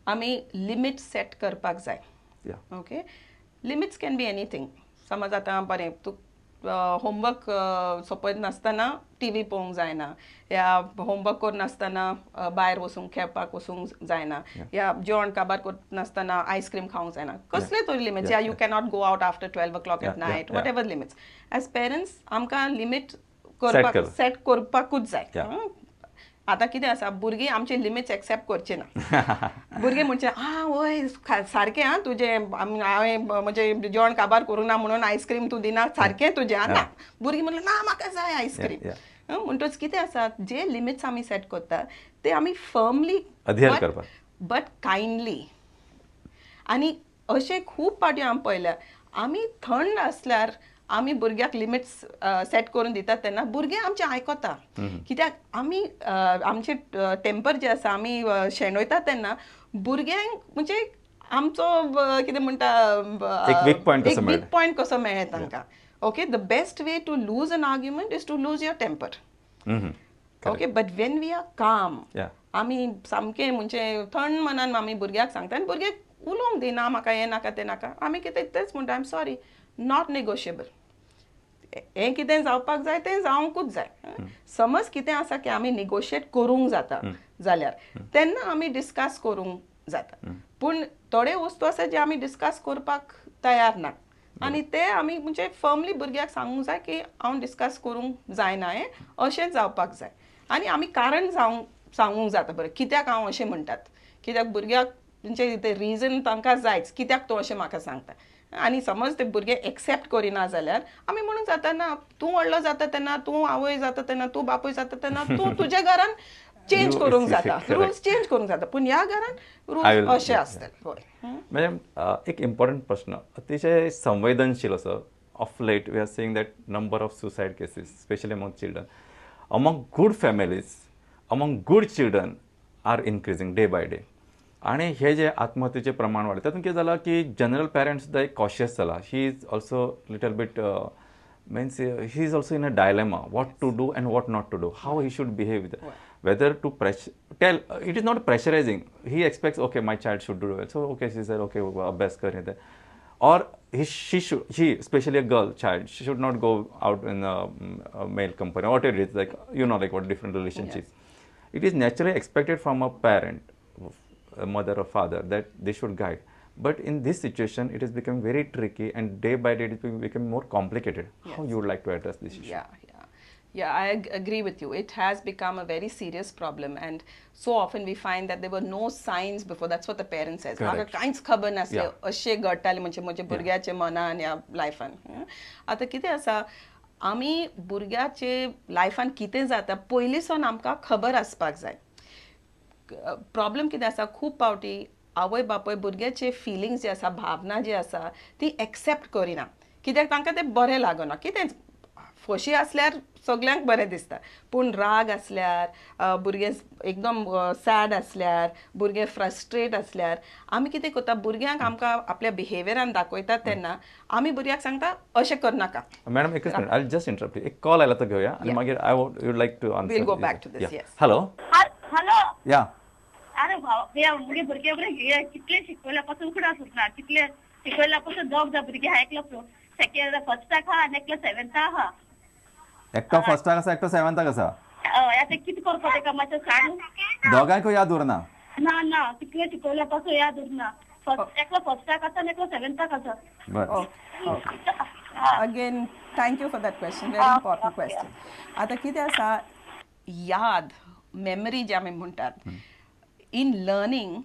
आमी limit set करपाक जाय. Okay, limits can be anything. समज आतां बरें, तूं होमवर्क सोंपयत नासतना टीवी पळोवंक जायना, या होमवर्क करनासतना भायर वचूंक खेळपाक वचूंक जायना, या जेवण काबार करनासतना आयस्क्रीम खावंक जायना, कसले तरी लिमिट्स, या you cannot go out after 12 o'clock at night, whatever limits. As parents आमकां लिमीट करपाक, सेट करपाकूच जाय. आतां कितें आसा, भुरगीं आमचे लिमिट्स एक्सेप्ट करचे ना. भुरगीं म्हणचे, आं वय, सारकें आं तुजें, हांवें म्हणजे जेवण काबार करूं ना म्हणून आयस्क्रीम तूं दिना, सारकें तुजें आं. ना, भुरगीं म्हणलें, ना, म्हाका जाय आयस्क्रीम. म्हणटच कितें आसा, जे लिमिट्स आमी सेट करता ते आमी फर्मली बट कायंडली. आनी अशें खूब फावटी आमी पळयल्या, आमी थंड आसल्यार, आमी भुरग्याक लिमिट्स सेट करून दितात तेन्ना भुरगे आमचें आयकता. कित्याक आमी आमचे टेम्पर जे आसा, आमी शेणयतात तेन्ना भुरग्यांक म्हणजे आमचो कितें म्हणटा, एक वीक पॉयंट कसो मेळ्ळें तांकां. Okay, the best way to lose an argument is to lose your temper, okay? But when we are calm, आमी सामकें म्हणजे थंड मनान आमी भुरग्याक सांगता आनी भुरग्याक उलोवंक दिना, म्हाका हें नाका, तें नाका, आमी कितें तेच म्हणटा, I am sorry, not negotiable, हें कितें जावपाक जाय तें जावंकूच जाय. समज कितें आसा की आमी निगोशिएट करूंक जाता जाल्यार तेन्ना आमी डिस्कस करूंक जाता. पूण थोडे वस्तू आसा जे आमी डिस्कस करपाक तयार ना आनी ते आमी म्हणजे फर्मली भुरग्याक सांगूंक जाय की हांव डिस्कस करूंक जायना, हें अशेंच जावपाक जाय. आनी आमी कारण सांगूंक जाता, बरें, कित्याक हांव अशें म्हणटात. कित्याक भुरग्याक म्हणजे ते रिजन तांकां जायच, कित्याक तूं अशें म्हाका सांगता. आनी समज ते भुरगे एक्सेप्ट करिना जाल्यार आमी म्हणूंक जाता, ना, तूं व्हडलो जाता तेन्ना, तूं आवय जाता तेन्ना, तूं बापूय जाता तेन्ना तूं तुज्या घरान चेंज करूंक जाता, रुल्स चेंज करूंक जाता, पूण ह्या घरान रुल्स अशे आसतले, हय. म्हणजे एक इम्पॉर्टंट प्रश्न, अतिशय संवेदनशील असो. Of late we are seeing that number of suicide cases, specially among children, among good families, among good children, are increasing day by day. आणि हे जे आत्महत्येचे प्रमाण वाडले, तातूंत कितें जालां की जनरल पेरंट्स सुद्दां एक कॉशियस जाला. He is also little bit, means he is also in a dilemma what to do and what not to do, how he should behave, whether to press tell. It is not pressurizing. He expects, okay, my child should do well, so okay, she said, okay, अभ्यास कर हे, or he she should he, especially a girl child, she should not go out in a male company, whatever it is, like like what different relationships. It is naturally expected from a parent, a mother or father, that they should guide. But in this situation it is becoming very tricky and day by day it is becoming more complicated. How you would like to address this issue? Yeah, I agree with you. It has become a very serious problem, and so often we find that there were no signs before. That's what the parent says. म्हाका कांयच खबर नासलें अशें घडटालें म्हणजे म्हज्या भुरग्याच्या मनान या लायफान. आतां कितें आसा, आमी भुरग्याचे लायफान कितें जाता पयलीं आमकां खबर आसपाक जाय. प्रॉब्लम कितें आसा, खूब फावटी आवय बापूय भुरग्याचे फिलिंग्स जे आसा, भावना जी आसा, ती एक्सेप्ट करिना, कित्याक तांकां तें बरें लागना. कितें खोशी आसल्यार सगल्यांक बरें दिसता, पूण राग आसल्यार, भुरगें एकदम सॅड आसल्यार, भुरगें फ्रस्ट्रेट आसल्यार आमी कितें करता, भुरग्यांक आमकां आपल्या बिहेवियरान दाखयतात तेन्ना आमी भुरग्याक सांगता, अशें करनाका. मॅडम, एकच मिनिट, I just interrupt. एक कॉल आयला तो घेऊया आणि मागीर I would like to answer. We'll go back to this, yes. Hello. Hello. या. अरे भाव, मुगे भुरगे बरे कितले शिकवल्या पासून उगडास उरना. कितले शिकवल्या पासून दोग भुरगे आहा, एकलो सेकंड फर्स्टाक आहा आनी एकलो सेव्हन्थाक आहा. एकटो फर्स्टाक आसा, एकटो सेव्हन्थाक आसा. हय, आतां कितें करपा तेका मातशें सांग. दोगांयकूय याद उरना? ना ना, कितले शिकवल्या पासून याद उरना. एकलो फर्स्टाक आसा आनी एकलो सेव्हन्थाक आसा. बरें. Again, thank you for that question, very important question. आतां कितें आसा, याद, मेमरी जे आमी म्हणटात, इन लर्निंग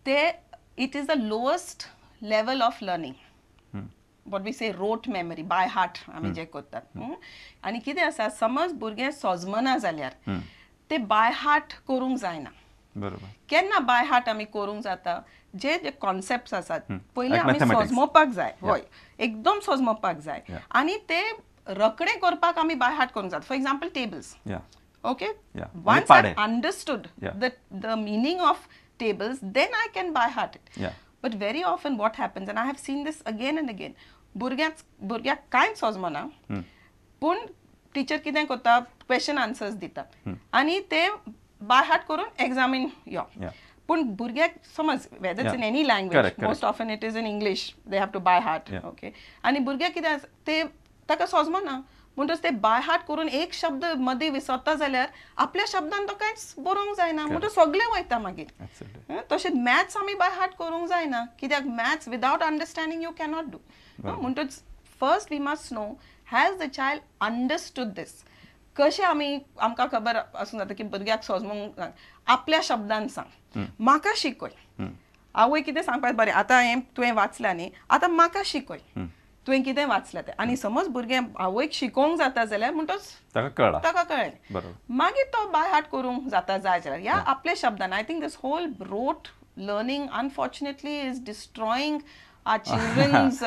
ते it is the lowest level of learning, what we say rote memory, by heart आमी जे करतात. आनी कितें आसा, समज भुरगें सोजमना जाल्यार ते बाय हार्ट करूंक जायना. केन्ना बाय हार्ट आमी करूंक जाता, जे जे कॉन्सेप्ट्स आसात पयलीं आमी सोजमोवपाक जाय. हय, एकदम सोजमोवपाक जाय आनी ते रोखडे करपाक आमी बाय हार्ट करूंक जाता. For example, tables, okay? Once I understood the meaning of tables, then I can by heart it. But very often what happens, and I have seen this again and again, भुरग्याक कांयच सोजमना, पूण teacher कितें करता, question answers दिता आनी ते by heart करून examine यो. पूण भुरग्याक समज whether it's in any language, most often it is in English, they have to by heart. Okay, आनी भुरग्याक कितें आसा ते ताका सोजमना, म्हणटच ते बाय हार्ट करून एक शब्द मदीं विसरता जाल्यार आपल्या शब्दान तो कांयच बरोवंक जायना, म्हणटच सगळें वयता मागीर. तशेंच मॅथ्स आमी बाय हार्ट करूंक जायना, कित्याक maths without understanding you cannot do. म्हणटच first we must know has the child understood this. कशें आमी आमकां खबर आसूं जाता की भुरग्याक सोजमूंक आपल्या शब्दान सांग, म्हाका शिकय. आवय कितें सांगपाक बरें आतां हें तुवें वाचलें न्ही, आतां म्हाका शिकय तुवें कितें वाचलें तें. आनी समज भुरगें आवयक शिकोवंक जाता जाल्यार म्हणटच ताका कळ्ळें, मागीर तो बाय हार्ट करूंक जाता जाय जाल्यार ह्या आपल्या शब्दान. I think this whole rote learning unfortunately is destroying our children's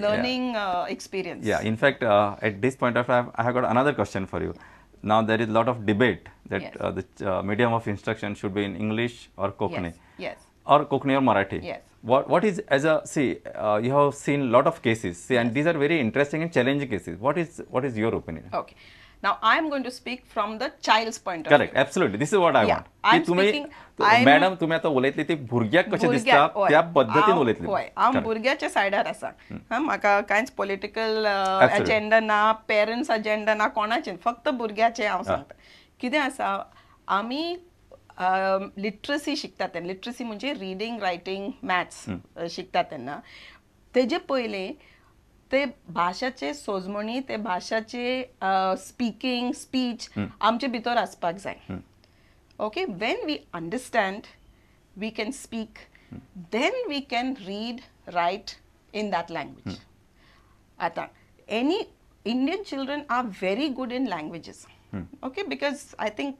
learning experience. Yeah, in fact, at this point of time, I have got another question for you. Now there is a lot of debate that yes. The medium of instruction should be in English or Kokani. Yes. Yes. Or Kokani or Marathi. Yes. What is, as a, see, you have seen lot of cases, see, and these are very interesting and challenging cases. What is your opinion? Okay. Now I am going to speak from the child's point of view. Correct, absolutely. This is what I want. I'm speaking. Madam, तुम्ही आता उलयतली ती भुरग्याक कशें दिसता त्या पद्धतीन उलयतली. हय, हांव भुरग्याच्या सायडार आसा. म्हाका कांयच पॉलिटिकल एजेंडा ना, पेरंट्स एजेंडा ना, कोणाचें, फक्त भुरग्याचें हांव सांगता. कितें आसा, आमी लिटरसी शिकता तेन्ना, लिटरसी म्हणजे रिडींग, रायटींग, मॅथ्स शिकता तेन्ना तेजे पयलीं ते भाशाचे सोजमणी, ते भाशाचे स्पीकिंग, स्पीच आमचे भितर आसपाक जाय. Okay, when we understand we can speak, then we can read, write in that language. आतां any Indian children are very good in languages. Okay, because I think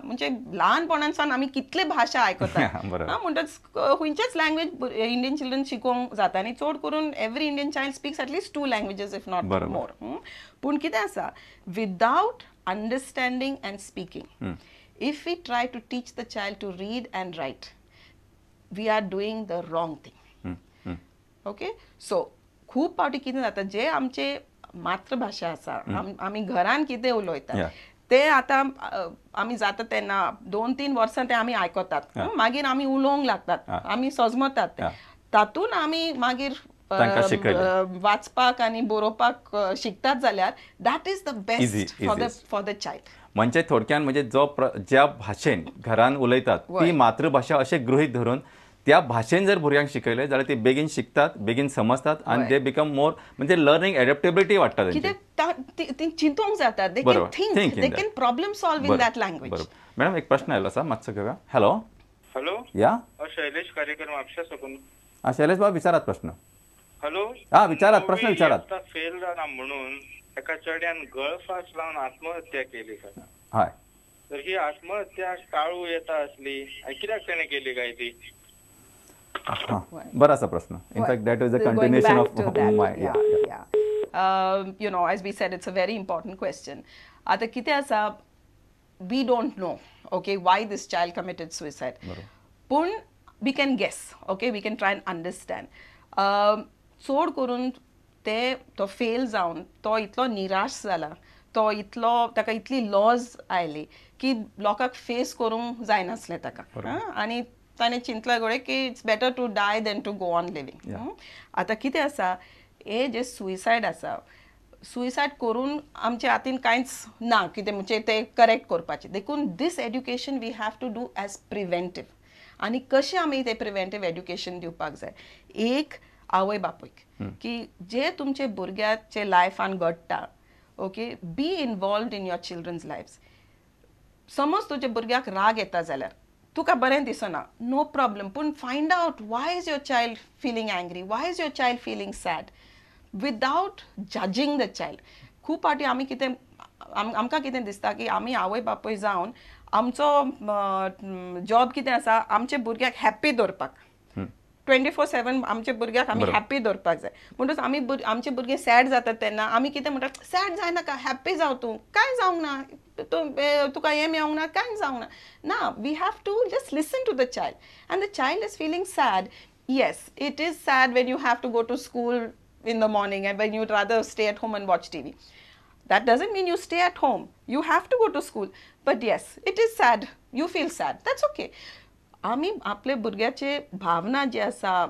म्हणजे ल्हानपणान आमी कितले भाशा आयकतात, म्हणटच खंयचेच लँग्वेज इंडियन चिल्ड्रन शिकोवंक जाता. आनी चड करून every Indian child speaks at least 2 languages if not more. पूण कितें आसा, without understanding and speaking, if we try to teach the child to read and write, we are doing the wrong thing. Okay, so खूब फावटी कितें जाता, जे आमचे मातृभाशा आसा, आमी घरान कितें उलयतात ते आतां आमी जाता तेन्ना 2-3 वर्सां ते आमी आयकतात, मागीर आमी उलोवंक लागतात, आमी सजमतात, तातूंत आमी मागीर वाचपाक आनी बरोवपाक शिकतात जाल्यार that is the best for the child. म्हणजे थोडक्यान म्हणजे जो ज्या भाशेन घरान उलयतात ती मातृभाशा अशें गृहीत धरून त्या भाशेन जर भुरग्यांक शिकयलें जाल्यार ती बेगीन शिकतात, बेगीन समजतात आनी they become more, म्हणजे लर्निंग एडप्टेबिलिटी वाडटा. कित्याक ती चिंतूंक जाता, they can think, they can problem solve in that language. Madam एक प्रश्न आयलो आसा, मातसो घेवया. हॅलो. हॅलो. या, शैलेश कारेकर म्हापशा साकून. हा शैलेश बाब, विचारात प्रश्न. हॅलो. हा विचारात प्रश्न, विचारात. फेल जाला म्हणून एका चेड्यान गळफास लावन आत्महत्या केली. हय, तर ही आत्महत्या टाळू येता आसली आनी कित्याक तेणें केली काय ती? बरो आसा प्रश्न. In fact that is a continuation of my. You know, as we said, it's a very important question. आतां कितें आसा, we don't know, okay, why this child committed suicide. पूण we can guess, okay, we can try and understand. चड करून ते तो fail जावन तो इतलो निराश जाला, तो इतलो ताका इतली लॉज आयली की लोकांक फेस करूंक जायनासलें ताका, आनी ताणें चिंतलां घडये की it's better to die than to go on living. आतां कितें आसा, हे जे सुसायड आसा, सुसायड करून आमच्या हातीन कांयच ना कितें म्हणजे ते करेक्ट करपाचें. देखून this education we have to do as preventive. आनी कशें आमी तें प्रिवेंटीव एड्युकेशन दिवपाक जाय, एक आवय बापूयक की जे तुमचे भुरग्याचे लायफान घडटा, okay, be involved in your children's lives. समज तुज्या भुरग्याक राग येता जाल्यार तुका बरें दिसना, नो प्रॉब्लम, पूण find out why is your child feeling angry, why is your child feeling sad, without judging the child. खूब फावटी आमी कितें आमकां कितें दिसता की आमी आवय बापूय जावन आमचो जॉब कितें आसा, आमच्या भुरग्याक हॅप्पी दवरपाक, 24/7 आमच्या भुरग्याक आमी हॅप्पी दवरपाक जाय. म्हणटच आमी आमचे भुरगे सॅड जातात तेन्ना आमी कितें म्हणटात, सॅड जायनाका, हॅप्पी जाव तूं, कांय जावंक ना, तूं तुका हें मेळोंक ना, कांय जावंक ना. ना, we have to just listen to the child. And the child is feeling sad. Yes, it is sad when you have to go to school in the morning and when you'd rather stay at home and watch TV. That doesn't mean you stay at home. You have to go to school. But yes, it is sad. You feel sad. That's okay. आमी आपले भुरग्याचे भावना जे आसा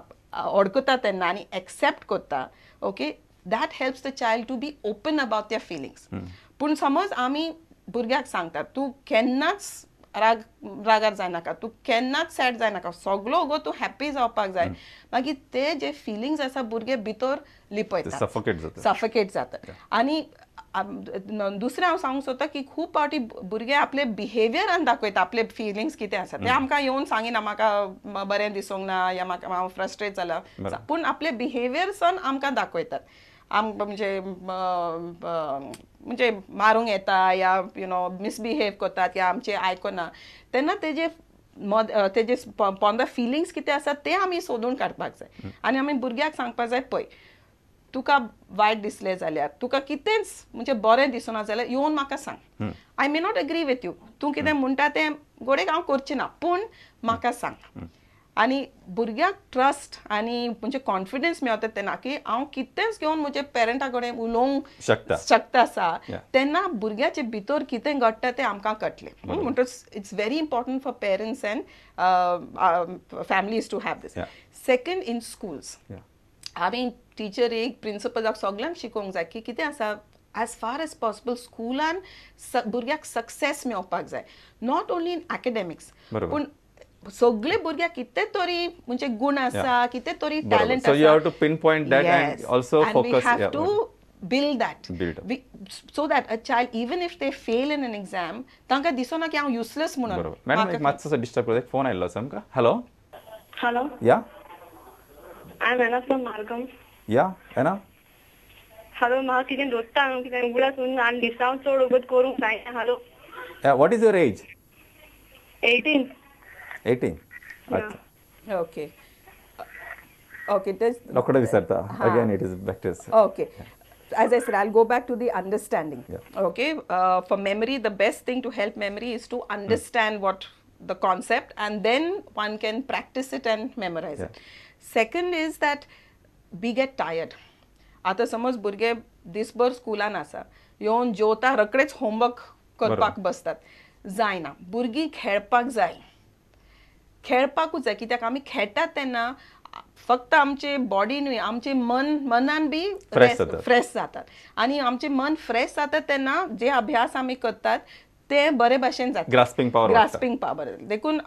ओळखता तेन्ना आनी accept करता, okay, that helps the child to be open about their feelings. पूण समज आमी भुरग्याक सांगतात तूं केन्नाच रागार जायनाका, तूं केन्नाच सॅड जायनाका, सगलो गो तूं हॅप्पी जावपाक जाय, मागीर ते जे फिलिंग्स आसा भुरगे भितर लिपयता, सफोकेट जाता. आनी दुसरें हांव सांगूंक सोदता की खूब फावटी भुरगे आपले बिहेवियरान दाखयता आपले फिलिंग्स कितें आसा ते, आमकां येवन सांगिना म्हाका बरें दिसूंक ना या म्हाका हांव फ्रस्ट्रेट जाला, पूण आपले बिहेवियरसान आमकां दाखयतात. म्हणजे म्हणजे मारूंक येता या you know misbehave करतात या आमचें आयकना, तेन्ना तेजे तेजे पोंदा फिलिंग्स कितें आसा ते आमी सोदून काडपाक जाय. आनी आमी भुरग्याक सांगपाक जाय, पळय तुका वायट दिसलें जाल्यार, तुका कितेंच म्हणजे बरें दिसना जाल्यार येवन म्हाका सांग. I may not agree with you, तूं कितें म्हणटा तें गोडेक हांव करचें ना, पूण म्हाका सांग. आनी भुरग्याक ट्रस्ट आनी म्हणजे कॉन्फिडन्स मेळटा तेन्ना की हांव कितेंच घेवन म्हज्या पेरंटा कडेन उलोवंक शकता आसा, तेन्ना भुरग्याचे भितर कितें घडटा तें आमकां कळटलें. म्हणटच it's very important for parents and families to have this. Second, in schools आमी टिचरीक प्रिंसिपलाक सगल्यांक शिकोवंक जाय की कितें आसा, एज फार एज पॉसिबल स्कुलान भुरग्याक सक्सेस मेळपाक जाय, not only in academics, पूण सगळे भुरग्याक कितें तरी म्हणजे गुण आसा, कितें तरी टॅलंट आसा. So you have to pinpoint that and also focus. We have to build that so that a child, even if they fail in an exam, तांकां दिसना की हांव युजलेस म्हणून. मॅडम एक मातसो डिस्टर्ब करता, एक फोन आयिल्लो आसा आमकां. Hello hello, yeah, I am Anna from Margao. Yeah Anna, hello, म्हाका कितें दोस्ता कितें उगडास आनी दिसांव चड उगत करूंक जायना. Hello, what is your age? 18. 18. Yeah. Okay. Okay. Doctor Visarta. Again, it is back to us. Okay. As I said, I'll go back to the understanding. Yeah. Okay. For memory, the best thing to help memory is to understand what the concept, and then one can practice it and memorize it. Second is that we get tired. आता समज भुरगे दिसभर स्कुलान आसा, येवन जेवता, रोखडेच homework करपाक बसतात, जायना. भुरगीं खेळपाक जाय, खेळपाकूच जाय, कित्याक आमी खेळटात तेन्ना फक्त आमचे बॉडी न्हय, आमचे मन मनान बी फ्रेश जातात, आनी आमचें मन फ्रेश जाता तेन्ना जे अभ्यास आमी करतात ते बरे भाशेन जाता, ग्रास्पिंग पावर, ग्रास्पिंग पावर. देखून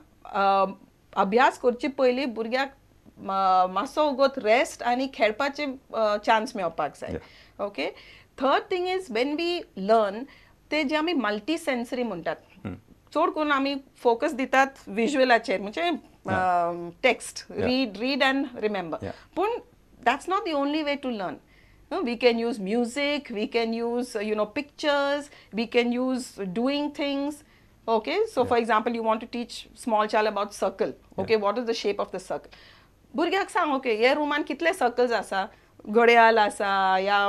अभ्यास करचे पयलीं भुरग्याक मातसो वगत रेस्ट आनी खेळपाचे चान्स मेळपाक जाय. Okay. Third thing is when we learn, ते जे आमी मल्टी सेन्सरी म्हणटात, चड करून आमी फोकस दितात विज्युअलाचेर, म्हणजे text, read and remember, पूण that's not the only way to learn. We can use music, we can use you know pictures, we can use doing things. Okay, so for example, you want to teach small child about circle. Okay, what is the shape of the circle? भुरग्याक सांग, okay हे रुमान कितले circles आसा, घड्याळ आसा या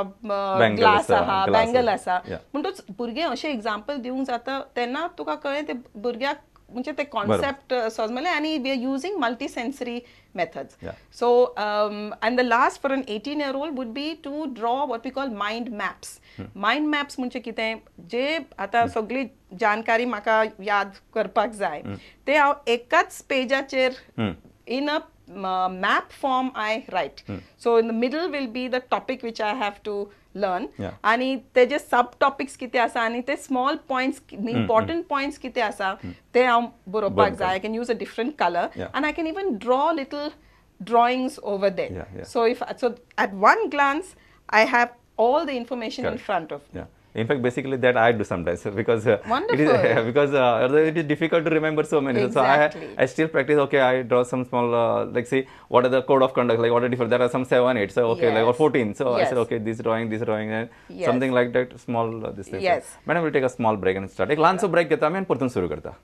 glass आहा, bangle आसा, म्हणटच भुरगे अशें एग्जाम्पल दिवंक जाता तेन्ना तुका कळ्ळें ते भुरग्याक म्हणजे ते कॉन्सेप्ट समजले. आनी we are using multi sensory methods. So and the last for an 18-year-old would be to draw what we call mind maps. Mind maps म्हणजे कितें, जे आतां सगळी जानकारी म्हाका याद करपाक जाय ते हांव एकाच पेजाचेर in a map form I write. So in the middle will be the topic which I have to learn. आणि तेजे सब टॉपिक्स कितें आसा आनी ते स्मॉल पॉयंट्स, इम्पॉर्टंट पॉयंट्स कितें आसा ते हांव बरोवपाक जाय. I can use a different colour and I can even draw little drawings over there. So if so at one glance I have all the information in front of me. In fact, basically that I do sometimes because it is because it is difficult to remember so many. Exactly. So I still practice. Okay, I draw some small like see what are the code of conduct, like what are different. There are some 7, 8. So okay, like or 14. So I said okay, this drawing, and something like that. Small this thing. Yes. Madam, we'll take a small break and start. एक लांचो break घेता आमी आनी परतून सुरू करता.